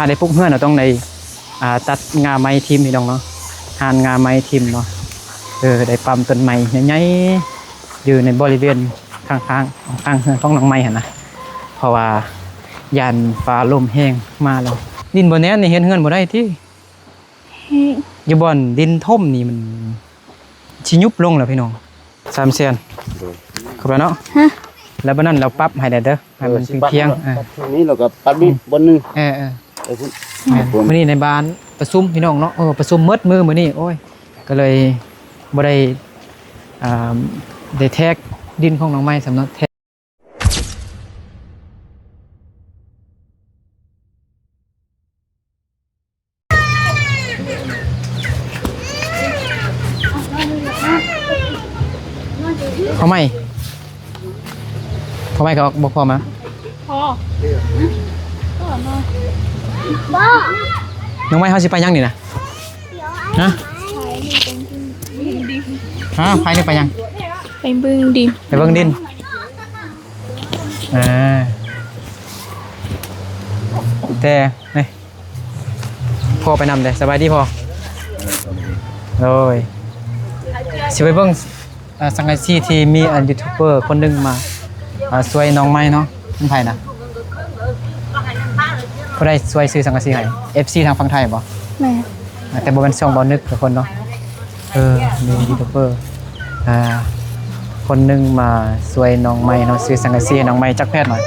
ຖ້າໄດ້ປູກເຮືອນ ເຮົາຕ້ອງໄດ້ ອ່າ ຕັດງ່າໄມ້ຖິ້ມ ພີ່ນ້ອງເນາະ, ຮ້ານງ່າໄມ້ຖິ້ມເນາະ. ເອີ ໄດ້ປ້ຳຕົ້ນໄມ້ໃຫຍ່ໆ ຢູ່ໃນບໍລິເວນຂ້າງໆ ຂ້າງເຮືອນຂອງນ້ອງໃໝ່ຫັ້ນນະ, ເພາະວ່າຢ້ານຟ້າລົມແຮງມາແລ້ວ ດິນບໍ່ແໜ້ນນີ້ ເຮັດເຮືອນບໍ່ໄດ້ຕິ. ແຮງ ຢູ່ບ່ອນດິນຖົມນີ້ ມັນຊິຍຸບລົງແລ້ວ ພີ່ນ້ອງ. ສາມແສນ ໂດຍ ຄົບແລ້ວເນາະ. ຮະ ແລ້ວບັດນັ້ນລາວປັບໃຫ້ແດ່ເດີ ໃຫ້ມັນພຽງໆ. ເອີ ຊິປັບ ເອີ ປັບຊ່ວງນີ້ ແລ້ວກໍປັບອີກ ອືມ ບ່ອນໜຶ່ງ. ເອີໆ ໄປພຸ້ນ. ແມ່ນ ມື້ນີ້ໃນບ້ານປະຊຸມ ພີ່ນ້ອງເນາະ. ເອີ ປະຊຸມໝົດມື້ມື້ນີ້. ໂອ້ຍ ກໍເລີຍບໍ່ໄດ້ ອ່າ ໄດ້ແທກດິນຂອງນ້ອງໃໝ່ຊ້ຳເນາະ. ພໍ່ໃໝ່ ພໍ່ໃໝ່ກໍບໍ່ພໍມາ. ພໍ ນ້ອງໃໝ່ ເຮົາຊິໄປຫຍັງນີ້ນະ? ຮະ? ຮະ? ໃຜນີ້ໄປຫຍັງ? ໄປເບິ່ງດິນ ໄປເບິ່ງດິນ. ອ່າ ແຕ່ນີ້ ພໍ່ໄປນຳເດ້. ສະບາຍດີພໍ່. ໂດຍ ຊິໄປເບິ່ງ ເອີ ສັງກະສີທີ່ມີອັນຢູທູບເບີຄົນໜຶ່ງມາ ອ່າ ຊ່ວຍນ້ອງໃໝ່ເນາະ. ແມ່ນໃຜນະ? ຜູ້ໃດຊ່ວຍຊື້ສັງກະສີໃຫ້? ເອັຟຊີທາງຝັ່ງໄທບໍ? ແມ່ນ. ແຕ່ບໍ່ແມ່ນຊ່ອງບໍ່ນຶກທຸກຄົນເນາະ. ເອີ ມີຢູທູບເບີ ອ່າ ຄົນໜຶ່ງມາຊ່ວຍນ້ອງໃໝ່ເນາະ, ຊື້ສັງກະສີໃຫ້ນ້ອງໃໝ່. ຈັກແຜ່ນໜ້ອຍ?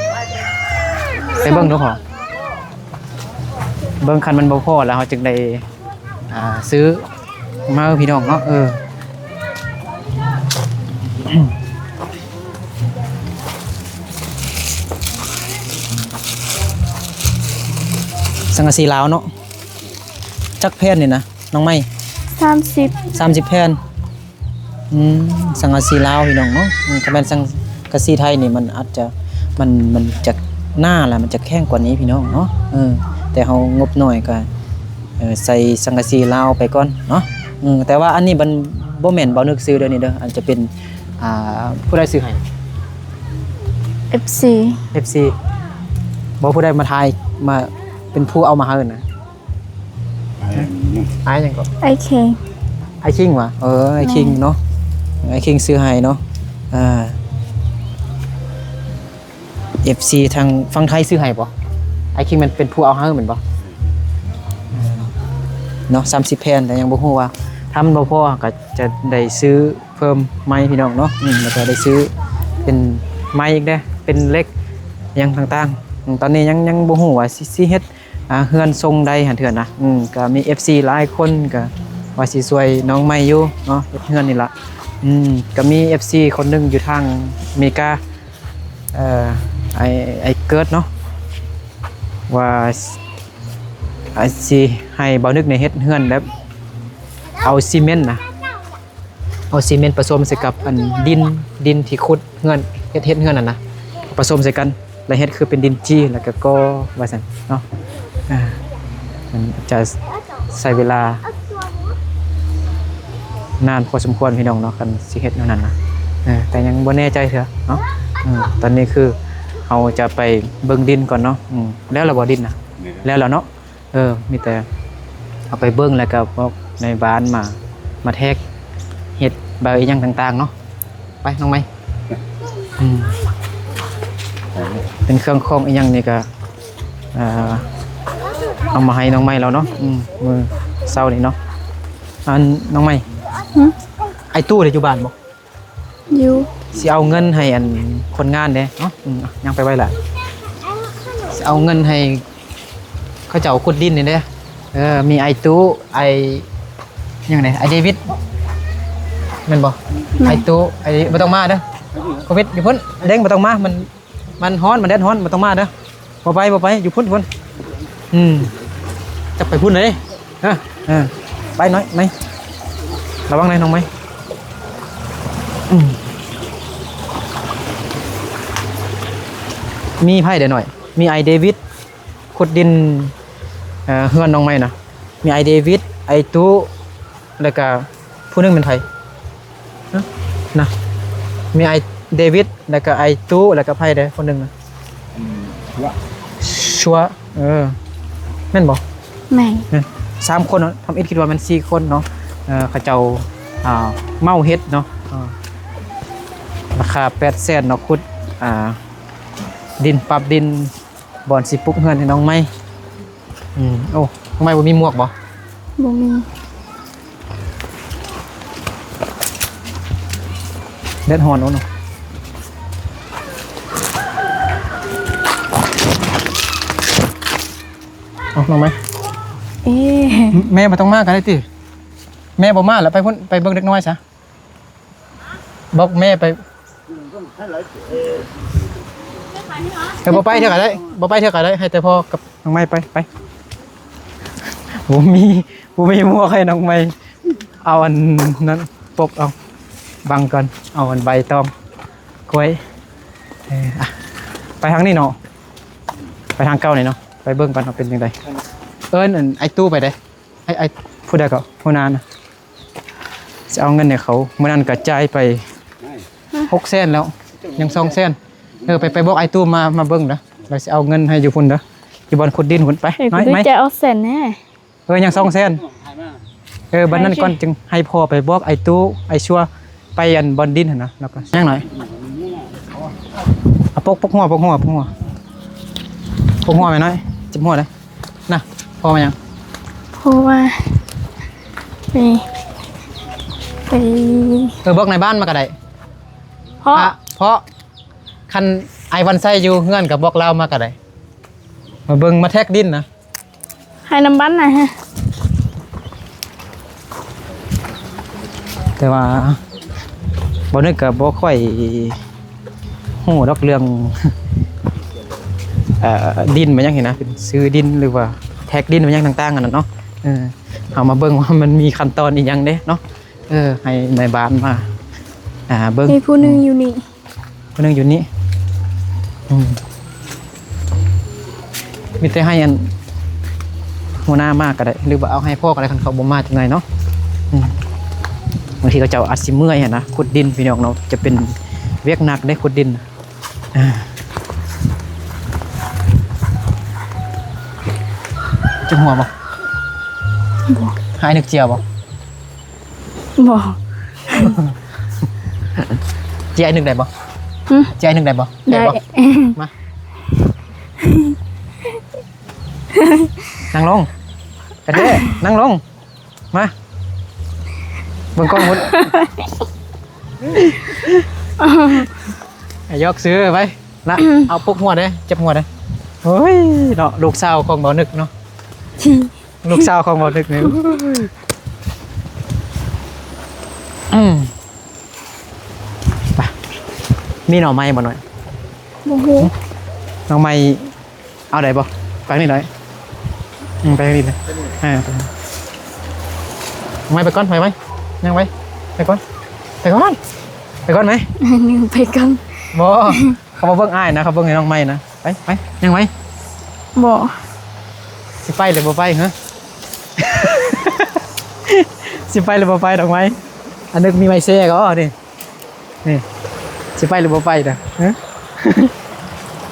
ໄປເບິ່ງດູພໍ ເບິ່ງ ຄັນມັນບໍ່ພໍແລ້ວ ເຮົາຈຶ່ງໄດ້ ອ່າ ຊື້ມາໃຫ້ພີ່ນ້ອງເນາະ. ເອີ ສັງກະສີລາວເນາະ. ຈັກແຜ່ນນີ້ນະ ນ້ອງໃໝ່? ສາມສິບ ສາມສິບແຜ່ນ. ອືມ ສັງກະສີລາວ ພີ່ນ້ອງເນາະ. ອືມ ຄັນແມ່ນສັງກະສີໄທນີ້ ມັນອາດຈະ ມັນ ມັນຈະໜາ ແລະ ມັນຈະແຂງກວ່ານີ້ ພີ່ນ້ອງເນາະ. ເອີ ແຕ່ເຮົາງົບໜ້ອຍກໍ ເອີ ໃສ່ສັງກະສີລາວໄປກ່ອນເນາະ. ເອີ ແຕ່ວ່າອັນນີ້ມັນບໍ່ແມ່ນບໍ່ນຶກຊື້ເດີນີ້ເດີ, ອາດຈະເປັນ ອ່າ ຜູ້ໃດຊື້ໃຫ້? ເອັຟຊີ ເອັຟຊີ ບໍ່ ຜູ້ໃດມາຖ່າຍ ມາ ເປັນຜູ້ເອົາມາໃຫ້ນະ? ອ້າຍຫຍັງເກາະ? ອ້າຍຄິງ ອ້າຍຄິງຫວາ? ເອີ ອ້າຍຄິງເນາະ. ແມ່ນ ອ້າຍຄິງຊື້ໃຫ້ເນາະ. ອ່າ ເອັຟຊີທາງຝັ່ງໄທຊື້ໃຫ້ບໍ່? ອ້າຍຄິງແມ່ນເປັນຜູ້ເອົາໃຫ້ແມ່ນບໍ່? ເນາະ ສາມສິບແຜ່ນ ແຕ່ຍັງບໍ່ຮູ້ວ່າ ຖ້າມັນບໍ່ພໍ ເຮົາກໍຈະໄດ້ຊື້ເພີ່ມໄມ້ ພີ່ນ້ອງເນາະ. ອືມ ແລ້ວກໍໄດ້ຊື້ເປັນໄມ້ອີກເດ້ ເປັນເຫຼັກຫຍັງຕ່າງໆ. ອືມ ຕອນນີ້ຍັງ ຍັງບໍ່ຮູ້ວ່າຊິ ຊິເຮັດ ອ່າ ເຮືອນຊົງໃດຫັ້ນເທື່ອນະ. ອືມ ກໍມີເອັຟຊີຫຼາຍຄົນກໍວ່າຊິຊ່ວຍນ້ອງໃໝ່ຢູ່ເນາະ ເຮັດເຮືອນນີ້ລະ. ອືມ ກໍມີເອັຟຊີຄົນໜຶ່ງຢູ່ທາງອາເມລິກາ ເອີ ໄອ້ ໄອ້ເກີດເນາະ ວ່າ ອາ ຊິໃຫ້ບ່າວນຶກນີ້ເຮັດເຮືອນແບບເອົາຊີເມັນນະ ເອົາຊີເມັນປະສົມໃສ່ກັບອັນດິນ ດິນທີ່ຂຸດເຮືອນ ເຮັດ ເຮັດເຮືອນຫັ້ນນະ ປະສົມໃສ່ກັນ ແລ້ວເຮັດຄືເປັນດິນຈີ່ ແລ້ວກໍກໍ່ວ່າຊັ້ນເນາະ. ອ່າ ມັນຈະໃຊ້ເວລານານພໍສົມຄວນ ພີ່ນ້ອງເນາະ ຄັນຊິເຮັດແນວນັ້ນນະ. ເອີ ແຕ່ຍັງບໍ່ແນ່ໃຈເທື່ອເນາະ. ເອີ ຕອນນີ້ຄືເຮົາຈະໄປເບິ່ງດິນກ່ອນເນາະ. ອືມ ແລ້ວລະບໍ່ດິນນະ? ແລ້ວລະເນາະ. ເອີ ມີແຕ່ເອົາໄປເບິ່ງ ແລ້ວກໍບອກນາຍບ້ານມາ ມາແທກ ເຮັດໃບອີ່ຫຍັງຕ່າງໆເນາະ. ໄປ ນ້ອງໃໝ່. ອືມ ເປັນເຄື່ອງຂອງອີ່ຫຍັງນີ້ກໍ ເອີ ເອົາມາໃຫ້ນ້ອງໃໝ່ລາວເນາະ. ອືມ ມື້ເຊົ້ານີ້ເນາະ. ອັນ ນ້ອງໃໝ່. ຫື? ອ້າຍຕູ້ໄດ້ຢູ່ບ້ານບໍ່? ຢູ່. ຊິເອົາເງິນໃຫ້ອັນຄົນງານເດ້ເນາະ. ອືມ ຍ່າງໄປໄວລະ. ຊິເອົາເງິນໃຫ້ເຂົາເຈົ້າຂຸດດິນນີ້ເດ້. ເອີ ມີອ້າຍຕູ້ ອ້າຍຫຍັງເດ້ ອ້າຍເດວິດ ແມ່ນບໍ່? ແມ່ນ. ອ້າຍຕູ້ ອ້າຍ ບໍ່ຕ້ອງມາເດີ ໂຄວິດ ຢູ່ພຸ້ນ. ເດ້ງ ບໍ່ຕ້ອງມາ ມັນ ມັນຮ້ອນ ມັນແດດຮ້ອນ ບໍ່ຕ້ອງມາເດີ. ບໍ່ໄປ ບໍ່ໄປ ຢູ່ພຸ້ນ ພຸ້ນ. ອືມ ຈັກໄປພຸ້ນເດ້. ເອີ ເອີ ໄປໜ້ອຍໄໝ່ ລະວັງເດ້ນ້ອງໄໝ່. ອືມ ມີໃຜເດ້ນ້ອຍ? ມີອ້າຍເດວິດ ຂຸດດິນ ເອີ ເຮືອນນ້ອງໃໝ່ນະ. ມີອ້າຍເດວິດ ອ້າຍຕູ້ ແລ້ວກະຜູ້ໜຶ່ງແມ່ນໃຜ? ນະ ມີອ້າຍເດວິດ ແລ້ວກະອ້າຍຕູ້ ແລ້ວກະໃຜເດ້ຜູ້ໜຶ່ງນະ? ອືມ ຊົວ ເອີ ແມ່ນບໍ່? ແມ່ນ ແມ່ນ ສາມຄົນເນາະ ທຳອິດຄິດວ່າແມ່ນສີ່ຄົນເນາະ. ເອີ ເຂົາເຈົ້າ ອ່າ ເໝົາເຮັດເນາະ ອ່າ ລາຄາແປດແສນເນາະ ຂຸດ ອ່າ ດິນ ປັບດິນ ບ່ອນຊິປຸກເຮືອນໃຫ້ນ້ອງໃໝ່. ອືມ ໂອ້ ນ້ອງໃໝ່ບໍ່ມີໝວກບໍ່? ບໍ່ມີ. ແດດຮ້ອນເນາະ. ເອົາ ນ້ອງໃໝ່ ເອ ແມ່ບໍ່ຕ້ອງມາກໍໄດ້ຕິ. ແມ່ບໍ່ມາແລ້ວ ໄປພຸ້ນ ໄປເບິ່ງເດັກນ້ອຍຊະ. ບອກແມ່ໄປ ເອີ ບໍ່ໄປເທື່ອກໍໄດ້ ບໍ່ໄປເທື່ອກໍໄດ້ ໃຫ້ແຕ່ພໍ່ກັບນ້ອງໃໝ່ໄປ ໄປ. ບໍ່ມີ ບໍ່ມີໝວກໃຫ້ນ້ອງໃໝ່. ເອົາອັນນັ້ນປົກເອົາ ບັງກ່ອນ ເອົາອັນໃບຕອງກ້ວຍ. ເອີ ອະ ໄປທາງນີ້ເນາະ ໄປທາງເກົ່ານີ້ເນາະ ໄປເບິ່ງກ່ອນວ່າເປັນຈັ່ງໃດ. ເອີ້ນອັນອ້າຍຕູ້ໄປເດ້ ອ້າຍ ອ້າຍຜູ້ໃດກໍ ຫົວໜ້ານະ. ຊິເອົາເງິນໃຫ້ເຂົາ ມື້ນັ້ນກໍຈ່າຍໄປຫົກແສນແລ້ວ ຍັງສອງແສນ. ເອີ ໄປ ໄປບອກອ້າຍຕູ້ມາ ມາເບິ່ງເດີ ແລ້ວຊິເອົາເງິນໃຫ້ຢູ່ພຸ້ນເດີ ຢູ່ບ່ອນຂຸດດິນພຸ້ນ. ໄປ ເອີ ນ້ອຍ ໄປ ຈ່າຍອອກແສນແນ່. ເອີ ຍັງສອງແສນ. ເອີ ບັດນັ້ນກ່ອນຈຶ່ງໃຫ້ພໍ່ໄປບອກອ້າຍຕູ້ ອ້າຍຊົ່ວ ໄປອັນບ່ອນດິນຫັ້ນນະ. ແລ້ວກໍຍັງໜ້ອຍ ເອົາປົກ ປົກຫົວ ປົກຫົວ ປົກຫົວ ປົກຫົວແມ່ນ້ອຍ ເຈັບຫົວເດ້. ນະ ພໍ່ມາຫຍັງ? ພໍ່ມາ ໄປ ໄປ ເອີ ບອກນາຍບ້ານມາກໍໄດ້. ເພາະ ອະ ເພາະຄັນອ້າຍວັນໄຊຢູ່ເຮືອນກໍບອກລາວມາກໍໄດ້ ມາເບິ່ງ ມາແທກດິນນະ ໃຫ້ນຳບ້ານນະ. ແຕ່ວ່າບໍ່ນຶກກໍບໍ່ຄ່ອຍ ຮູ້ດອກເລື່ອງ ເອີ ດິນແມ່ນຫຍັງນີ້ນະ ເປັນຊື້ດິນ ຫຼືວ່າແທກດິນແມ່ນຫຍັງຕ່າງໆ ອັນນັ້ນເນາະ. ເອີ ເຮົາມາເບິ່ງວ່າມັນມີຂັ້ນຕອນອີ່ຫຍັງເດ້ເນາະ. ເອີ ໃຫ້ນາຍບ້ານມາ ອ່າ ເບິ່ງ ມີຜູ້ໜຶ່ງຢູ່ນີ້ ຜູ້ໜຶ່ງຢູ່ນີ້. ອືມ ມີແຕ່ໃຫ້ອັນຫົວໜ້າມາກໍໄດ້ ຫຼືວ່າເອົາໃຫ້ພໍ່ກໍໄດ້ ຄັນເຂົາບໍ່ມາຈັ່ງໃດເນາະ. ອືມ ບາງທີເຂົາເຈົ້າອາດຊິເມື່ອຍຫັ້ນນະ ຂຸດດິນພີ່ນ້ອງເນາະ ຈະເປັນວຽກໜັກເດ້ຂຸດດິນ. ອ່າ ເຈັບຫົວບໍ່? ບໍ່. ໃຫ້ອ້າຍນຶກເຈ້ຍບໍ່? ບໍ່. ເຈ້ຍອ້າຍນຶກໄດ້ບໍ່? ຫຶ? ເຈ້ຍອ້າຍນຶກໄດ້ບໍ່? ໄດ້. ໄດ້ບໍ່? ມາ ນັ່ງລົງ ກະເທ ນັ່ງລົງ. ມາ ເບິ່ງກ້ອງພຸ້ນ. ອາ ຢອກຊື່ໄປລະ. ເອົາປົກຫົວເດ້ ເຈັບຫົວເດ້. ໂອ້ຍເນາະ ລູກສາວຂອງບ່າວນຶກເນາະ ລູກສາວຂອງບ່າວນຶກນີ້. ອືມ ໄປ ມີໜໍ່ໄມ້ບໍ່ນ້ອຍ? ບໍ່ຮູ້. ໜໍ່ໄມ້ ເອົາໄດ້ບໍ່? ໄປທາງນີ້ໄດ້. ອືມ ໄປທາງນີ້ເລີຍ. ເອີ ໄປ ໄປກ່ອນ ໄປໄປ ຍ່າງໄປ ໄປກ່ອນ ໄປກ່ອນ ໄປກ່ອນໄໝ? ໄປກ່ອນ. ບໍ່ ເຂົາບໍ່ເບິ່ງອ້າຍນະ ເຂົາເບິ່ງແຕ່ນ້ອງໃໝ່ນະ. ໄປ ໄປ ຍ່າງໄປ. ບໍ່. ຊິໄປຫຼືບໍ່ໄປ ຮະ? ຊິໄປຫຼືບໍ່ໄປ ນ້ອງໃໝ່? ອັນນຶກມີໄມ້ແຊກໍນີ້. ນີ້ ຊິໄປຫຼືບໍ່ໄປນະ? ຮະ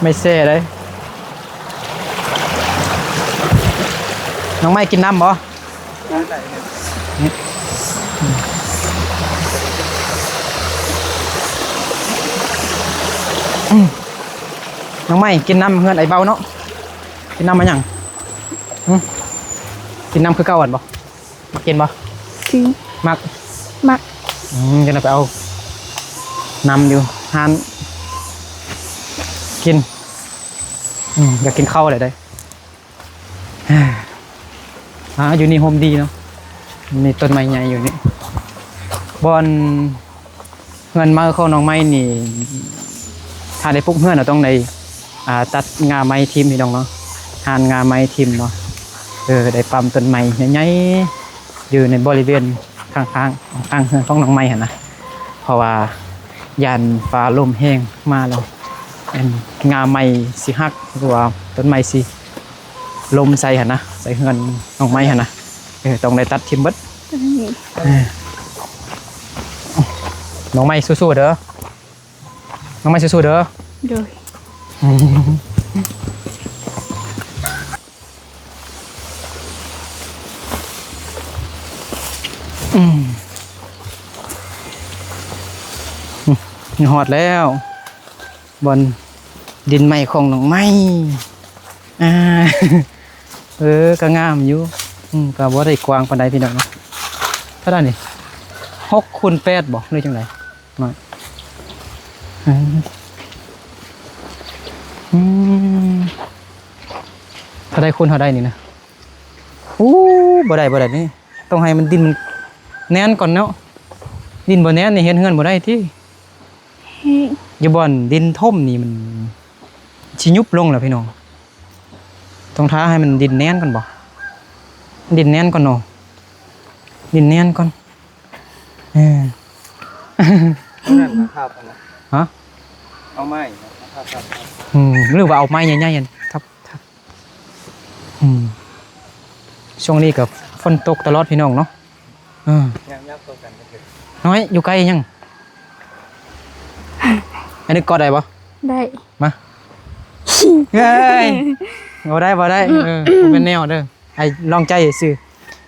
ໄມ້ແຊໄດ໋. ນ້ອງໃໝ່ກິນນ້ຳບໍ່? ອືມ ນ້ອງໃໝ່ກິນນ້ຳເຮືອນໄອ້ເບົາເນາະ. ກິນນ້ຳມາຫຍັງ? ຫຶ? ກິນນ້ຳຄືເກົ່າຫັ້ນບໍ່? ມັກກິນບໍ່? ກິນ. ມັກ? ມັກ. ອືມ ຈັ່ງໃດໄປເອົານ້ຳຢູ່ຮ້ານກິນ. ອືມ ຢາກກິນເຂົ້າແລ້ວເດ້. ອ່າ ຢູ່ນີ້ຮົ່ມດີເນາະ ມີຕົ້ນໄມ້ໃຫຍ່ຢູ່ນີ້. ບ່ອນ ເຮືອນໃໝ່ຂອງນ້ອງໃໝ່ນີ້ ຖ້າໄດ້ປຸກເຮືອນເນາະ ຕ້ອງໄດ້ ອ່າ ຕັດງ່າໄມ້ຖິ້ມພີ່ນ້ອງເນາະ, ຮ້ານງ່າໄມ້ຖິ້ມເນາະ. ເອີ ໄດ້ປ້ຳຕົ້ນໄມ້ໃຫຍ່ໆ ຢູ່ໃນບໍລິເວນຂ້າງໆ ຂ້າງເຮືອນຂອງນ້ອງໃໝ່ຫັ້ນນະ, ເພາະວ່າຢ້ານຟ້າລົມແຮງມາແລ້ວ ອັນ ງ່າໄມ້ຊິຫັກ ຫຼືວ່າຕົ້ນໄມ້ຊິ ລົມໃສ່ຫັ້ນນະ, ໃສ່ເຮືອນນ້ອງໃໝ່ຫັ້ນນະ. ເອີ ຕ້ອງໄດ້ຕັດຖິ້ມເບິດ. ເອີ ນ້ອງໃໝ່ສູ້ໆເດີ, ນ້ອງໃໝ່ສູ້ໆເດີ. ໂດຍ. ອືມ ອືມ. ອືມ ຮອດແລ້ວ ບ່ອນດິນໃໝ່ຂອງນ້ອງໃໝ່. ອ່າ ເອີ ກໍງາມຢູ່. ອືມ ກໍບໍ່ໄດ້ກວ້າງປານໃດພີ່ນ້ອງເນາະ. ເທົ່າໃດນີ້? ຫົກຄູນແປດບໍ່ ຫຼືຈັ່ງໃດ? ນ້ອຍ ອືມ ເທົ່າໃດຄູນເທົ່າໃດນີ້ນະ? ໂອ້ ບໍ່ໄດ້ ບໍ່ໄດ້ນີ້ ຕ້ອງໃຫ້ມັນດິນມັນແໜ້ນກ່ອນເນາະ. ດິນບໍ່ແໜ້ນນີ້ເຮັດເຮືອນບໍ່ໄດ້ຕິ. ຢູ່ບ່ອນດິນຖົມນີ້ມັນຊິຍຸບລົງແລ້ວພີ່ນ້ອງ. ຕ້ອງຖ້າໃຫ້ມັນດິນແໜ້ນກ່ອນບໍ? ດິນແໜ້ນກ່ອນເນາະ ດິນແໜ້ນກ່ອນ. ເອີ ນັ້ນນະ ທັບອັນນັ້ນ ຮະ? ເອົາໄມ້ນະ ທັບ ທັບ ທັບ ອືມ ຫຼືວ່າເອົາໄມ້ໃຫຍ່ໆ ທັບ ທັບ. ອືມ ຊ່ວງນີ້ກໍຝົນຕົກຕະຫຼອດພີ່ນ້ອງເນາະ. ເອີ ຍາມໆ ຕົກກັນກໍຖືກ. ນ້ອຍ ຢູ່ໃກ້ຫຍັງ? ອັນນີ້ກອດໄດ້ບໍ່? ໄດ້ ມາ. ເອີຍ ບໍ່ໄດ້ ບໍ່ໄດ້. ເອີ ບໍ່ແມ່ນແນວເດີ ໃຫ້ລອງໃຈຊື່.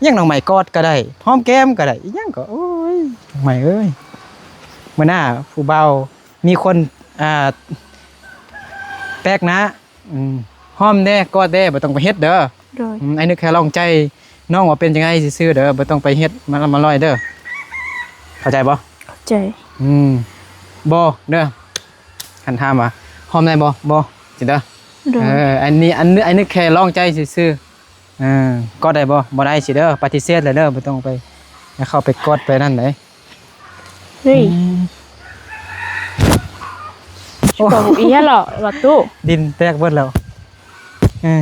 ຫຍັງ ນ້ອງໃໝ່ກອດກໍໄດ້ ຫອມແກ້ມກໍໄດ້ ອີຫຍັງກໍ ໂອ້ຍ ນ້ອງໃໝ່ເອີຍ. ມື້ໜ້າຜູ້ບ່າວມີຄົນ ອ່າ ແປກໜ້າ ອືມ ຫອມແດ່ ກອດແດ່ ບໍ່ຕ້ອງໄປເຮັດເດີ. ໂດຍ ອືມ ອ້າຍນຶກແຄ່ລອງໃຈນ້ອງວ່າເປັນຈັ່ງໃດຊື່ໆເດີ ບໍ່ຕ້ອງໄປເຮັດມາລຳມາລອຍເດີ. ເຂົ້າໃຈບໍ່? ເຂົ້າໃຈ. ອືມ ບໍ່ເດີ ຄັນຖາມວ່າຫອມໄດ້ບໍ່? ບໍ່ ຊີ້ເດີ. ໂດຍ ເອີ ອັນນີ້ ອັນ ອັນນີ້ແຄ່ລອງໃຈຊື່ໆ. ເອີ ກອດໄດ້ບໍ່? ບໍ່ໄດ້ຊີ້ເດີ ປະຕິເສດເລີຍເດີ ບໍ່ຕ້ອງໄປ ຢ່າເຂົ້າໄປກອດໄປນັ້ນເດ້. ເຮີ້ຍ ອືມ ໂອ້ ເວົ້າອີ່ຫຍັງເລາະ ວ່າຕູ້ ດິນແຕກເບິດແລ້ວ. ເອີ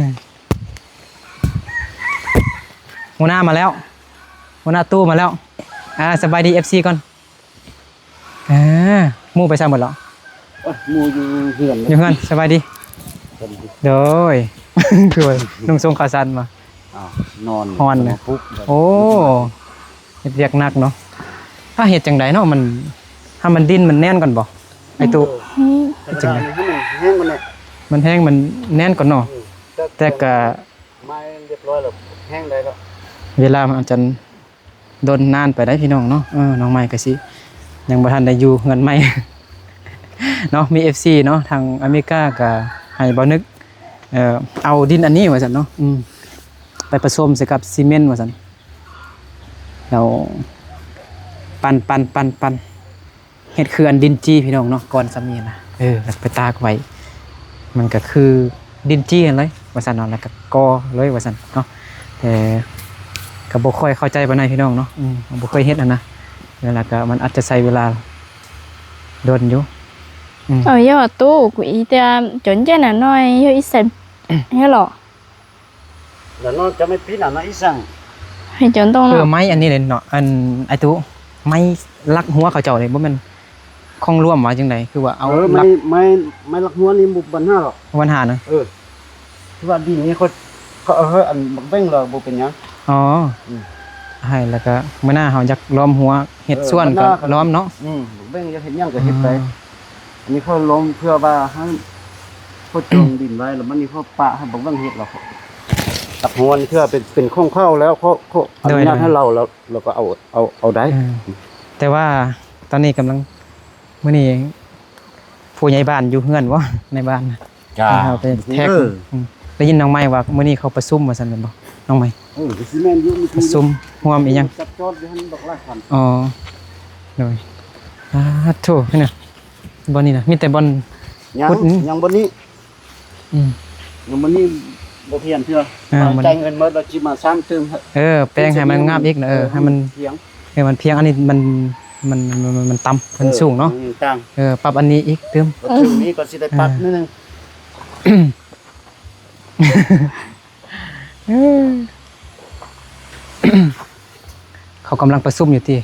ຫົວໜ້າມາແລ້ວ ຫົວໜ້າຕູ້ມາແລ້ວ. ອ່າ ສະບາຍດີ ເອັຟຊີ ກ່ອນ. ອ່າ ໝູ່ໄປໃສໝົດແລ້ວ? ໂອ້ຍ ໝູ່ຢູ່ເຮືອນ ຢູ່ເຮືອນ. ສະບາຍດີ ສະບາຍດີ. ໂດຍ ຄືວ່ານຸ່ງຊົງຂາສັ້ນມາ. ອ້າວ ນອນ ຮ້ອນນະ ປຸກ. ໂອ້ ເຮັດວຽກໜັກເນາະ. ຖ້າເຮັດຈັ່ງໃດເນາະ ມັນ ຖ້າມັນດິນມັນແໜ້ນກ່ອນບໍ່ ອ້າຍຕູ້? ອືມ ເຮັດຈັ່ງໃດ ໃຫ້ມັນແຫ້ງກ່ອນແຫຼະ ມັນແຫ້ງ ມັນແໜ້ນກ່ອນເນາະ. ອືມ ແຕ່ ແຕ່ກະ ໄມ້ຮຽບຮ້ອຍແລ້ວ ແຫ້ງໄດ້ແລ້ວ. ເວລາມັນອາດຈະດົນນານໄປໄດ໋ພີ່ນ້ອງເນາະ. ເອີ ນ້ອງໃໝ່ກໍຊິຍັງບໍ່ທັນໄດ້ຢູ່ເຮືອນໃໝ່ເນາະ. ມີ ເອັຟຊີ ເນາະ ທາງອາເມລິກາກໍໃຫ້ບ່າວນຶກ ເອີ ເອົາດິນອັນນີ້ວ່າຊັ້ນເນາະ ອືມ ໄປປະສົມໃສ່ກັບຊີເມັນວ່າຊັ້ນ ແລ້ວປັ່ນໆໆໆ ເຮັດຄືອັນດິນຈີ່ພີ່ນ້ອງເນາະ ກ້ອນສ່ຳນີ້ນະ. ເອີ ແລ້ວໄປຕາກໄວ້ ມັນກໍຄືດິນຈີ່ຫັ້ນເລີຍວ່າຊັ້ນເນາະ ແລ້ວກໍກໍ່ເລີຍວ່າຊັ້ນເນາະ. ແຕ່ກໍບໍ່ຄ່ອຍເຂົ້າໃຈປານໃດພີ່ນ້ອງເນາະ ອືມ ບໍ່ເຄີຍເຮັດຫັ້ນນະ. ແລ້ວກໍມັນອາດຈະໃຊ້ເວລາດົນຢູ່. ອືມ ເອົາເຍາະຕູ້ ກູອີແຕ່ຈົນເຢັນໜ້ອຍເຍາະອີ່ແສນເຮລອ. ແລ້ວເນາະ ຈະໄມ່ປີນອັນນັ້ນອີ່ສັງ ໃຫ້ຈອນຕ້ອງ ເອີ ເນາະ ໄມ້ອັນນີ້ເດ້ເນາະ ອັນ ອ້າຍຕູ້ ໄມ້ລັກຫົວເຂົາເຈົ້າເດ້ ບໍ່ແມ່ນຂອງລວມວ່າຈັ່ງໃດ ຄືວ່າເອົາ ເອີ ໄມ້ ລັກ ໄມ້ ໄມ້ລັກຫົວນີ້ບໍ່ບັນຫາດອກ ບໍ່ບັນຫານະ. ເອີ ຄືວ່າດີນີ້ເຂົາ ເຂົາເອົາໃຫ້ອັນບັກແບງແລ້ວບໍ່ເປັນຫຍັງ. ອໍ ອືມ ໃຫ້ ແລ້ວກໍມື້ໜ້າເຮົາຢາກລ້ອມຫົວເຮັດ ເອີ ສວນກໍລ້ອມເນາະ. ອືມ ບັກແບງຢາກເຮັດຫຍັງກໍເຮັດໄປ. ອ່າ ອັນນີ້ເຂົາລົມເພື່ອວ່າໃຫ້ເຂົາຈອງດິນໄວ້ ແລ້ວມັນນີ້ເຂົາປະໃຫ້ບັກແບງເຮັດ ແລ້ວເຂົາຕັກຮອນເພື່ອເປັນ ເປັນຂອງເຂົາແລ້ວ ເຂົາ ເຂົາອະນຸຍາດໃຫ້ລາວ ແລ້ວ ແລ້ວກໍເອົາ ເອົາ ເອົາໄດ້. ເອີ ແຕ່ວ່າຕອນນີ້ກຳລັງ ມື້ນີ້ຜູ້ໃຫຍ່ບ້ານຢູ່ເຮືອນບໍ່? ໃນບ້ານ ຈ້າ ເຮົາໄປແຂກ ເອີ ອືມ ໄດ້ຍິນນ້ອງໃໝ່ວ່າມື້ນີ້ເຂົາປະຊຸມວ່າຊັ້ນແມ່ນບໍ່ ນ້ອງໃໝ່? ເອີ ກໍຊິແມ່ນຢູ່ ປະຊຸມຮ່ວມອີ່ຫຍັງ ຈັບຈອດຢູ່ຫັ້ນບັກຫຼາຍຄັນ. ອໍ ໂດຍ ອາ ໂທ້ ນີ້ນະ ບ່ອນນີ້ນະ ມີແຕ່ບ່ອນ ຍັງ ຂຸດ ຍັງບ່ອນນີ້. ອືມ ຍັງບໍ່ມີ ບໍ່ພຽງເທື່ອ ເອີ ວ່າຈ່າຍເງິນໝົດແລ້ວຊິມາສ້າງຕື່ມ. ເອີ ແປງໃຫ້ມັນງາມອີກນະ ເອີ ເອີ ໃຫ້ມັນພຽງ ເອີ ມັນພຽງ. ອັນນີ້ມັນ ມັນ ມັນ ມັນຕ່ຳ ມັນສູງເນາະ. ເອີ ຕ່າງ ເອີ ປັບອັນນີ້ອີກຕື່ມ ປະຕູນີ້ກໍຊິໄດ້ປັບ ເອີ ໜ້ອຍໜຶ່ງ. ເອີ ເຂົາກຳລັງປະຊຸມຢູ່ຕິ?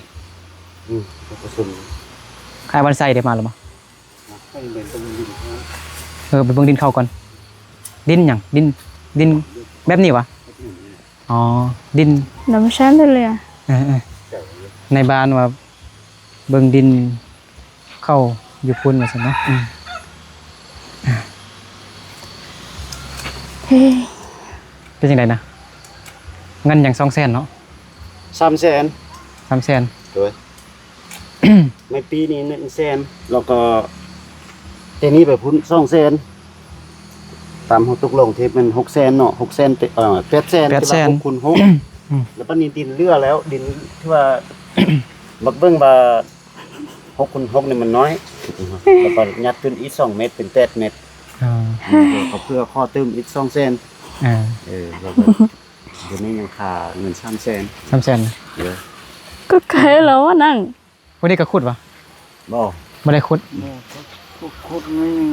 ອືມ ປະຊຸມ. ອ້າຍວັນໄຊໄດ້ມາແລ້ວບໍ່? ເອີ ໄປເບິ່ງດິນເຂົາກ່ອນ. ດິນຫຍັງ? ດິນ ດິນແບບນີ້ຫວາ? ອໍ ດິນ ດຳຊັ້ນເລີຍ. ເອີໆ ໃນບ້ານວ່າເບິ່ງດິນເຂົາຢູ່ພຸ້ນວ່າຊັ້ນເນາະ. ເອີ ເປັນຈັ່ງໃດນະ? ເງິນຫຍັງ ສອງແສນເນາະ? ສາມແສນ. ສາມແສນ ໂດຍ ໃນປີນີ້ໜຶ່ງແສນ ແລ້ວກໍແຕ່ນີ້ໄປພຸ້ນສອງແສນ ຕາມເຮົາຕົກລົງທີ່ແມ່ນຫົກແສນເນາະ ຫົກແສນ ເອີ ແປດແສນ ແປດແສນ ທີ່ວ່າຫົກຄູນຫົກ ອືມ ແລ້ວບັດນີ້ດິນເຫຼືອແລ້ວ ດິນທີ່ວ່າ ບັກເບິ່ງວ່າຫົກຄູນຫົກນີ້ມັນນ້ອຍ ແລ້ວກໍຍັດຂຶ້ນອີກສອງແມັດເປັນແປດແມັດ ອ່າ ເອີ ກໍເພື່ອຂໍຕື່ມອີກສອງແສນ ອ່າ ເອີ ແລ້ວກໍ ດຽວນີ້ຍັງຄາເງິນສາມແສນ ສາມແສນ ເອີ ກໍໄກແລ້ວນັ້ນ ຜູ້ນີ້ກໍຂຸດຫວາ? ບໍ່ ບໍ່ໄດ້ຂຸດ ບໍ່ ຂຸດໜ້ອຍໜຶ່ງ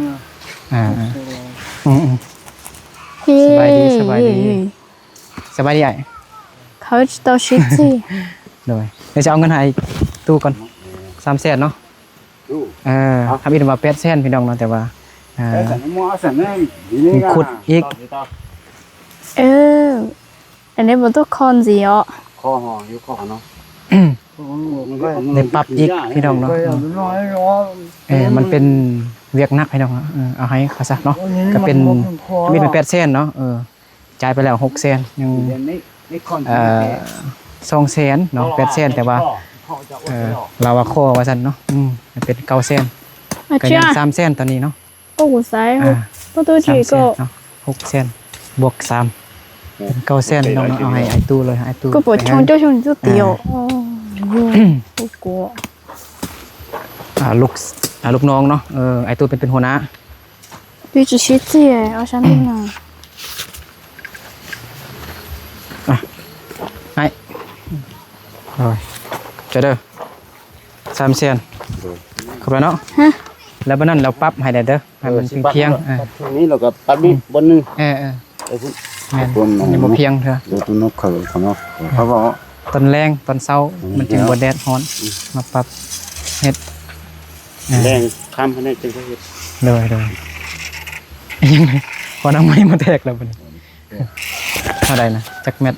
ອ່າ ອືມໆ ສະບາຍດີ ສະບາຍດີ ສະບາຍດີອ້າຍ ເຂົາຈະຕ້ອງຊິດຊິ ໂດຍ ດຽວຈະເອົາເງິນໃຫ້ຕູ້ກ່ອນ ສາມແສນເນາະ ຕູ້ ເອີ ທຳອິດວ່າແປດແສນພີ່ນ້ອງເນາະ ແຕ່ວ່າ ອ່າ ແປດແສນ ໝໍເອົາແສນໜຶ່ງ ຂຸດອີກ ເອີ ອັນນີ້ບໍ່ຕົກຄອນຊິເອາະ ຂໍຫໍຢູ່ຂໍເນາະ ໄດ້ປັບອີກພີ່ນ້ອງເນາະ ເອີ ມັນເປັນວຽກໜັກພີ່ນ້ອງເນາະ ເອີ ເອົາໃຫ້ເຂົາຊະເນາະ ກໍເປັນ ມີແຕ່ແປດແສນເນາະ ເອີ ຈ່າຍໄປແລ້ວຫົກແສນ ຍັງ ເອີ ສອງແສນເນາະ ແປດແສນ ແຕ່ວ່າ ເອີ ລາວວ່າຂໍວ່າຊັ້ນເນາະ ອືມ ເປັນເກົ້າແສນ ກໍຍັງສາມແສນຕອນນີ້ເນາະ ໂອ້ ສາຍຫົກ ອ່າ ປະຕູຈີກໍ ສາມແສນເນາະ ຫົກແສນບວກສາມ ເປັນເກົ້າແສນພີ່ນ້ອງເນາະ ເອົາໃຫ້ອ້າຍຕູ້ເລີຍ ອ້າຍຕູ້ ກໍບໍ່ຊ່ອງເຈົ້າຊ່ອງຈຸດດຽວ ອ່າ ໂອ້ ໂອ້ ໂກ ອ່າ ລູກ ອ່າ ລູກນ້ອງເນາະ ເອີ ອ້າຍຕູ້ເປັນ ເປັນຫົວໜ້າ 你只是姐，我想你呢。ອ່ະ ໃຫ້ ໂອ້ຍ ເຈົ້າເດີ ສາມແສນ ໂດຍ ເຂົ້າໄປເນາະ ຮະ ແລ້ວບັດນັ້ນລາວປັບໃຫ້ແດ່ເດີ ໃຫ້ມັນພຽງໆ ເອີ ປັບທາງນີ້ ແລ້ວກໍປັບນີ້ ອືມ ບ່ອນໜຶ່ງ ເອີໆ ເອີພຸ້ນ ແມ່ນ ມັນຍັງບໍ່ພຽງເທື່ອ ເດີຕົວນົກເຂົາ ເຂົາເນາະ ເຂົາເວົ້າ ຕອນແລງຕອນເຊົ້າ ອືມ ມັນຈຶ່ງບໍ່ແດດຮ້ອນ ອືມ ມາປັບເຮັດ ອ່າ ແລງຄ່ຳຫັ້ນແຫຼະຈຶ່ງໄດ້ເຮັດ ໂດຍໆ ພໍນ້ອງໄມ້ມາແທກແລ້ວບັດນີ້ ເທົ່າໃດນະ ຈັກແມັດ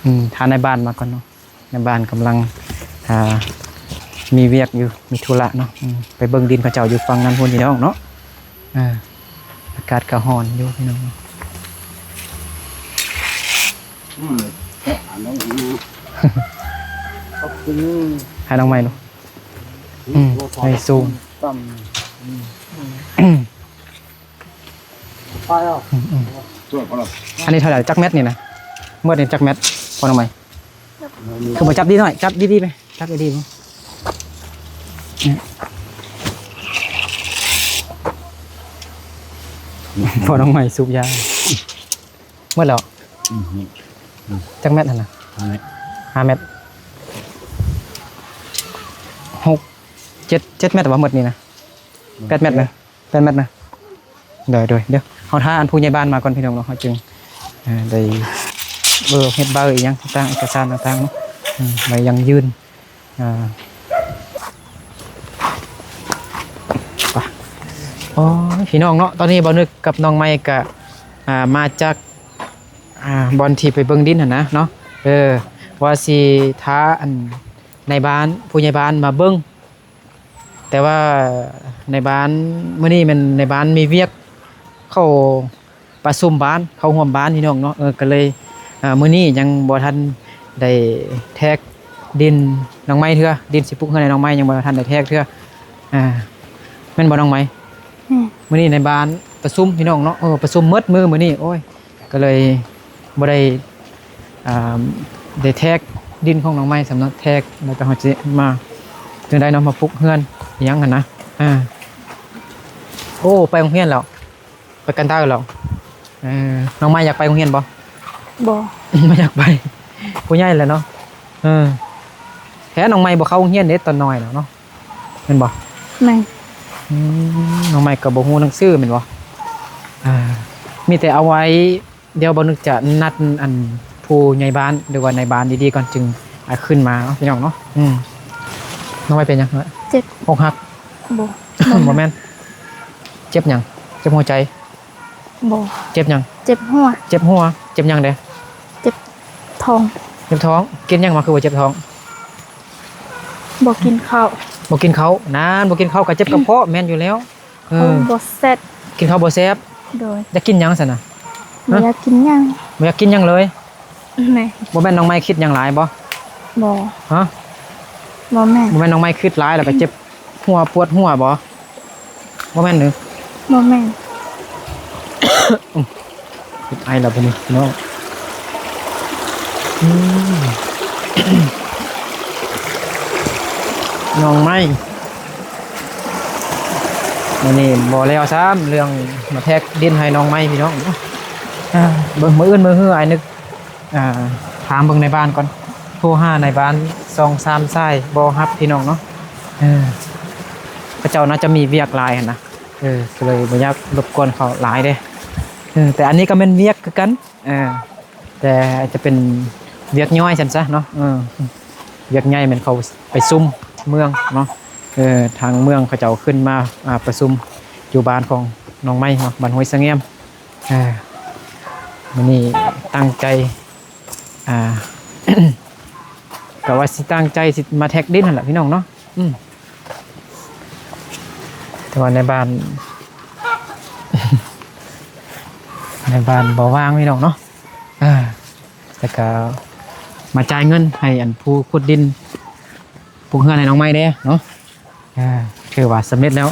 ອືມ ຖ້ານາຍບ້ານມາກ່ອນເນາະ ນາຍບ້ານກຳລັງ ອ່າ ມີວຽກຢູ່ ມີທຸລະເນາະ ອືມ ໄປເບິ່ງດິນເຂົາເຈົ້າຢູ່ຝັ່ງນັ້ນພຸ້ນພີ່ນ້ອງເນາະ ອ່າ ອາກາດກໍຮ້ອນຢູ່ພີ່ນ້ອງ ອືມ ໃຫ້ນ້ອງໄມ້ດູ ອືມ ໃຫ້ສູງ ອືມ ອືມ ອັນນີ້ເທົ່າໃດ? ຈັກແມັດນີ້ນະ? ໝົດນີ້ຈັກແມັດ? ພໍນ້ອງໄມ້ ຄືບໍ່ຈັບດີໜ້ອຍ ຈັບດີໆໄປ ຈັບດີໆ ພໍນ້ອງໄມ້ສູບຢາ ໝົດແລ້ວ ອືມ ຈັກແມັດຫັ້ນນະ? ຫ້າແມັດ ຫ້າແມັດ ຫົກ ເຈັດ ເຈັດແມັດບໍ່ ໝົດນີ້ນະ? ແປດແມັດນະ? ແປດແມັດນະ? ໂດຍ ໂດຍ ດຽວເຮົາຖ້າອັນຜູ້ໃຫຍ່ບ້ານມາກ່ອນພີ່ນ້ອງເນາະ ເຮົາຈຶ່ງ ອ່າ ໄດ້ ເອີ ເຮັດໃບອີ່ຫຍັງຕ່າງໆ ເອກະສານຕ່າງໆເນາະ ອືມ ໃບຢັ້ງຢືນ ອ່າ ໄປ ໂອ້ຍ ພີ່ນ້ອງເນາະ ຕອນນີ້ບ່າວນຶກກັບນ້ອງໄມ້ກະ ອ່າ ມາຈາກ ອ່າ ບ່ອນທີ່ໄປເບິ່ງດິນຫັ້ນນະເນາະ ເອີ ວ່າຊິຖ້າອັນນາຍບ້ານ ຜູ້ໃຫຍ່ບ້ານມາເບິ່ງ ແຕ່ວ່ານາຍບ້ານ ມື້ນີ້ແມ່ນນາຍບ້ານມີວຽກ ເຂົາປະຊຸມບ້ານ ເຂົ້າຮ່ວມບ້ານພີ່ນ້ອງເນາະ ເອີ ກໍເລີຍ ອ່າ ມື້ນີ້ຍັງບໍ່ທັນໄດ້ແທກດິນນ້ອງໄມ້ເທື່ອ ດິນຊິປຸກເຮືອນໃຫ້ນ້ອງໄມ້ ຍັງບໍ່ທັນໄດ້ແທກເທື່ອ ອ່າ ແມ່ນບໍ່ນ້ອງໄມ້? ອືມ ມື້ນີ້ໃນບ້ານປະຊຸມພີ່ນ້ອງເນາະ ເອີ ປະຊຸມໝົດມື້ມື້ນີ້ ໂອ້ຍ ກໍເລີຍບໍ່ໄດ້ ອ່າ ໄດ້ແທກດິນຂອງນ້ອງໄມ້ຊ້ຳເນາະ ແທກແລ້ວກໍເຮົາຊິມາ ຈັ່ງໃດເນາະ ມາປຸກເຮືອນອີ່ຫຍັງຫັ້ນນະ ອ່າ ໂອ້ ໄປໂຮງຮຽນແລ້ວ ໄປກັນຕາແລ້ວ ເອີ ນ້ອງໄມ້ຢາກໄປໂຮງຮຽນບໍ່? ບໍ່ ບໍ່ຢາກໄປ ຜູ້ໃຫຍ່ແລ້ວເນາະ ເອີ ແທ້ນ້ອງໄມ້ບໍ່ເຂົ້າໂຮງຮຽນເດ້ຕອນນ້ອຍນະເນາະ ແມ່ນບໍ່? ແມ່ນ ອືມ ນ້ອງໄມ້ກໍບໍ່ຮູ້ໜັງສືແມ່ນບໍ່? ອ່າ ມີແຕ່ເອົາໄວ້ ດຽວບ່າວນຶກຈະນັດອັນຜູ້ໃຫຍ່ບ້ານ ຫຼືວ່ານາຍບ້ານດີໆກ່ອນ ຈຶ່ງ ອ່າ ຂຶ້ນມາເນາະ ພີ່ນ້ອງເນາະ ອືມ ນ້ອງໄມ້ເປັນຫຍັງ? ເຈັບ ອົກຫັກ ບໍ່ ບໍ່ແມ່ນ ເຈັບຫຍັງ? ເຈັບຫົວໃຈ? ບໍ່ ເຈັບຫຍັງ? ເຈັບຫົວ ເຈັບຫົວ ເຈັບຫຍັງແດ່? ເຈັບທ້ອງ ເຈັບທ້ອງ ກິນຫຍັງມາຄືວ່າເຈັບທ້ອງ? ບໍ່ກິນເຂົ້າ ບໍ່ກິນເຂົ້າ ນັ້ນ ບໍ່ກິນເຂົ້າກໍເຈັບກະເພາະ ແມ່ນຢູ່ແລ້ວ ເອີ ເຂົ້າບໍ່ແຊບ ກິນເຂົ້າບໍ່ແຊບ ໂດຍ ຢາກກິນຫຍັງຊັ້ນນະ? ບໍ່ຢາກກິນຫຍັງ ບໍ່ຢາກກິນຫຍັງເລີຍ ແມ່ນ ບໍ່ແມ່ນນ້ອງໄມ້ຄິດຫຍັງຫຼາຍບໍ່? ບໍ່. ຮະ? ບໍ່ແມ່ນ. ບໍ່ແມ່ນນ້ອງໄມ້ຄຶດຫຼາຍແລ້ວກໍເຈັບຫົວປວດຫົວບໍ່? ບໍ່ແມ່ນເດີ. ບໍ່ແມ່ນ. ເຮັດໄອແລ້ວບັດນີ້ພີ່ນ້ອງ. ອືມ ນ້ອງໄມ້ ມື້ນີ້ບໍ່ແລ້ວຊ້ຳ ເລື່ອງມາແທກດິນໃຫ້ນ້ອງໄມ້ພີ່ນ້ອງ. ເບິ່ງ ມື້ອື່ນມື້ຮືອ້າຍນຶກ ອ່າ ຖາມເບິ່ງໃນບ້ານກ່ອນ ໂທຫາໃນບ້ານສອງສາມສາຍບໍ່ຮັບພີ່ນ້ອງເນາະ. ເອີ ເຂົາເຈົ້າໜ້າຈະມີວຽກຫຼາຍຫັ້ນນະ. ເອີ ກໍເລີຍບໍ່ຢາກລົບກວນເຂົາຫຼາຍເດ້. ເອີ ແຕ່ອັນນີ້ກໍແມ່ນວຽກຄືກັນ ເອີ ແຕ່ອາດຈະເປັນວຽກຍ່ອຍຊັ້ນຊະເນາະ. ເອີ ວຽກໃຫຍ່ແມ່ນເຂົາໄປຊຸມເມືອງເນາະ. ເອີ ທາງເມືອງເຂົາເຈົ້າຂຶ້ນມາ ອ່າ ປະຊຸມຢູ່ບ້ານຂອງນ້ອງໄມ້ເນາະ ບ້ານຫ້ວຍສະແງມ. ເອີ ມື້ນີ້ຕັ້ງໃຈ ອ່າ ກະວ່າຊິຕັ້ງໃຈຊິມາແທກດິນຫັ້ນລະພີ່ນ້ອງເນາະ. ອືມ ແຕ່ວ່າໃນບ້ານ ໃນບ້ານບໍ່ວ່າງພີ່ນ້ອງເນາະ. ເອີ ແຕ່ກະມາຈ່າຍເງິນໃຫ້ອັນຜູ້ຂຸດດິນ ປຸກເຮືອນໃຫ້ນ້ອງໄມ້ແດ່ເນາະ. ອ່າ ຖືວ່າສຳເລັດແລ້ວ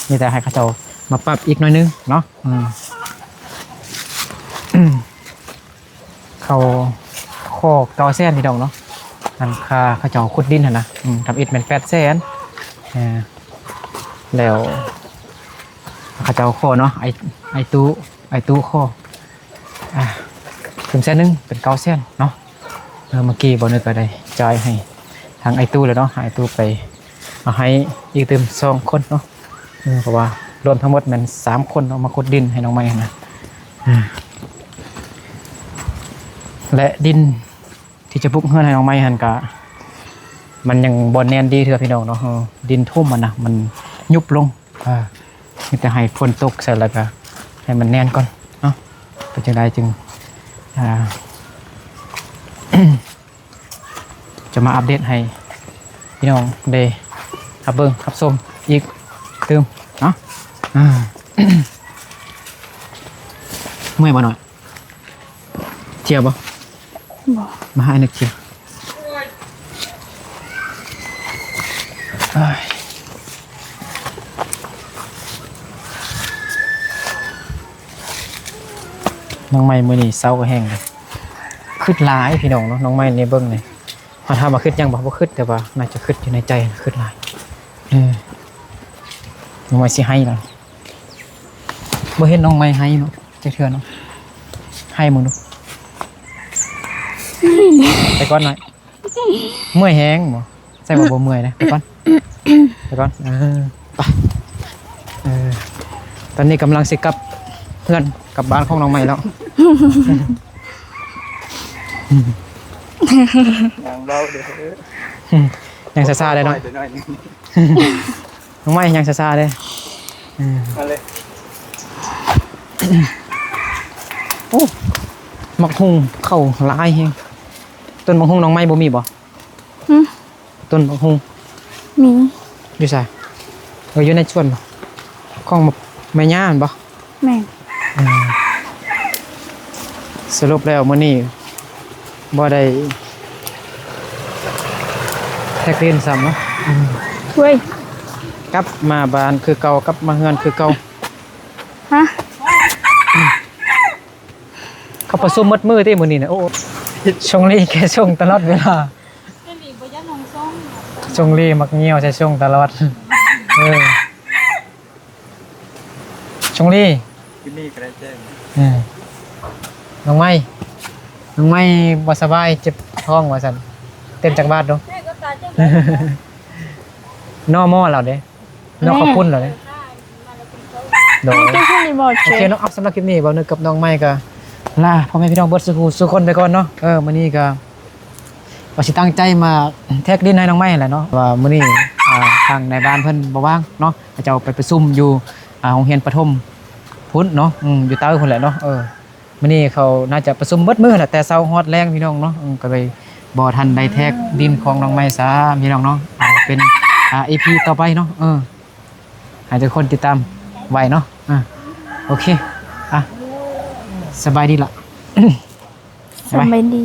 ມີແຕ່ໃຫ້ເຂົາເຈົ້າມາປັບອີກໜ້ອຍໜຶ່ງເນາະ. ອືມ ເຂົາຂໍເກົ້າແສນພີ່ນ້ອງເນາະ ອັນຄ່າເຂົາເຈົ້າຂຸດດິນຫັ້ນນະ. ອືມ ທຳອິດແມ່ນແປດແສນ ອ່າ ແລ້ວເຂົາເຈົ້າຂໍເນາະ ໄອ້ ໄອ້ຕູ້ ໄອ້ຕູ້ຂໍ ອ່າ ຕື່ມແສນໜຶ່ງເປັນເກົ້າແສນເນາະ. ເອີ ເມື່ອກີ້ບ່າວນຶກກໍໄດ້ຈ່າຍໃຫ້ທາງອ້າຍຕູ້ແລ້ວເນາະ ໃຫ້ອ້າຍຕູ້ໄປເອົາໃຫ້ອີກຕື່ມສອງຄົນເນາະ. ເອີ ເພາະວ່າລວມທັງໝົດແມ່ນສາມຄົນເນາະ ມາຂຸດດິນໃຫ້ນ້ອງໄມ້ຫັ້ນນະ. ເອີ ແລະ ດິນທີ່ຈະປຸກເຮືອນໃຫ້ນ້ອງໄມ້ຫັ້ນກະ ມັນຍັງບໍ່ແໜ້ນດີເທື່ອພີ່ນ້ອງເນາະ. ເອີ ດິນຖົ່ມຫັ້ນນະ ມັນຍຸບລົງ. ອ່າ ມີແຕ່ໃຫ້ຝົນຕົກໃສ່ ແລ້ວກະໃຫ້ມັນແໜ້ນກ່ອນເນາະ ເປັນຈັ່ງໃດຈຶ່ງ ອ່າ ຈະມາອັບເດດໃຫ້ພີ່ນ້ອງໄດ້ຮັບເບິ່ງຮັບຊົມອີກຕື່ມເນາະ. ອ່າ ເມື່ອຍບໍ່ນ້ອຍ? ເຈຍບໍ່? ບໍ່. ມາຫາອ້າຍນຶກເຈຍ. ນ້ອງໄມ້ມື້ນີ້ເຊົາແຮງເລີຍ ຄຶດຫຼາຍພີ່ນ້ອງເນາະ. ນ້ອງໄມ້ນີ້ເບິ່ງນີ້ ເຮົາຖາມວ່າຄຶດຫຍັງບໍ່? ບໍ່ຄຶດ ແຕ່ວ່າໜ້າຈະຄຶດຢູ່ໃນໃຈ ຄຶດຫຼາຍ. ເອີ ນ້ອງໄມ້ຊິໄຫ້ລະ. ບໍ່ເຫັນນ້ອງໄມ້ໄຫ້ເນາະ ຈັກເທື່ອເນາະ. ໄຫ້ເບິ່ງດູ. ໄປກ່ອນໜ້ອຍ. ເມື່ອຍແຮງບໍ່? ໃສ່ວ່າບໍ່ເມື່ອຍນະ. ໄປກ່ອນ. ໄປກ່ອນ. ເອີ ໄປ. ເອີ ຕອນນີ້ກຳລັງຊິກັບເຮືອນກັບບ້ານຂອງນ້ອງໄມ້ແລ້ວ. ຍັງເບົາເດີ້. ຍັງຊ້າໆໄດ້ເນາະ. ນ້ອງໄມ້ຍັງຊ້າໆເດ້. ເອີ ມາເລີຍ. ໂອ້ ໝາກຫຸ່ງເຂົ້າຫຼາຍແຮງ. ຕົ້ນໝາກຫຸ່ງນ້ອງໄມ້ບໍ່ມີບໍ່? ຫຶ? ຕົ້ນໝາກຫຸ່ງ ມີ. ຢູ່ໃສ? ເອີ ຢູ່ໃນສວນບໍ່? ຂອງແມ່ຍ່າຫັ້ນບໍ່? ແມ່ນ. ເອີ ສະຫຼຸບແລ້ວມື້ນີ້ບໍ່ໄດ້ແທກດິນຊ້ຳເນາະ. ເວີ້ຍ ກັບມາບ້ານຄືເກົ່າ ກັບມາເຮືອນຄືເກົ່າ. ຮະ? ເຂົາປະຊຸມໝົດມື້ຕິມື້ນີ້ນະ. ໂອ້ ຊົງລີແກຊົງຕະຫຼອດເວລາ. ຊົງລີມັກຍ່ຽວໃສ່ຊົງຕະຫຼອດ. ເອີ ຊົງລີ ກິນນີ້ກໍໄດ້ແຈ້ງ. ເອີ ນ້ອງໄມ້ ນ້ອງໄມ້ບໍ່ສະບາຍ ເຈັບທ້ອງວ່າຊັ້ນ. ເຕັ້ນຈັກບາດດູ. ນໍມໍລາວເດ້. ນ້ອງຂອບຄຸນແລ້ວເດ້. ໂດຍ ໂອເຄເນາະ. ເອົາ ສຳລັບຄລິບນີ້ ເວົ້າເນາະ ກັບນ້ອງໄມ້ກໍລາພໍ່ແມ່ພີ່ນ້ອງເບິດສູ່ຜູ້ສູ່ຄົນໄປກ່ອນເນາະ. ເອີ ມື້ນີ້ກໍວ່າຊິຕັ້ງໃຈມາແທກດິນໃຫ້ນ້ອງໄມ້ແຫຼະເນາະ ວ່າມື້ນີ້ ອ່າ ທາງນາຍບ້ານເພິ່ນບໍ່ວ່າງເນາະ ເຂົາເຈົ້າໄປປະຊຸມຢູ່ ອ່າ ໂຮງຮຽນປະຖົມພຸ້ນເນາະ. ອືມ ຢູ່ເຕົາພຸ້ນແຫຼະເນາະ. ເອີ ມື້ນີ້ເຂົາໜ້າຈະປະຊຸມເບິດມື້ແຫຼະ ແຕ່ເຊົ້າຮອດແລງພີ່ນ້ອງເນາະ. ເອີ ກໍເລີຍບໍ່ທັນໄດ້ແທກດິນຂອງນ້ອງໄມ້ຊ້ຳພີ່ນ້ອງເນາະ. ເອົາເປັນ ອ່າ ອີພີຕໍ່ໄປເນາະ. ເອີ ໃຫ້ທຸກຄົນຕິດຕາມໄວ້ເນາະ. ອ່າ ໂອເຄ ອ່າ ສະບາຍດີລະ. ສະບາຍ ສະບາຍດີ.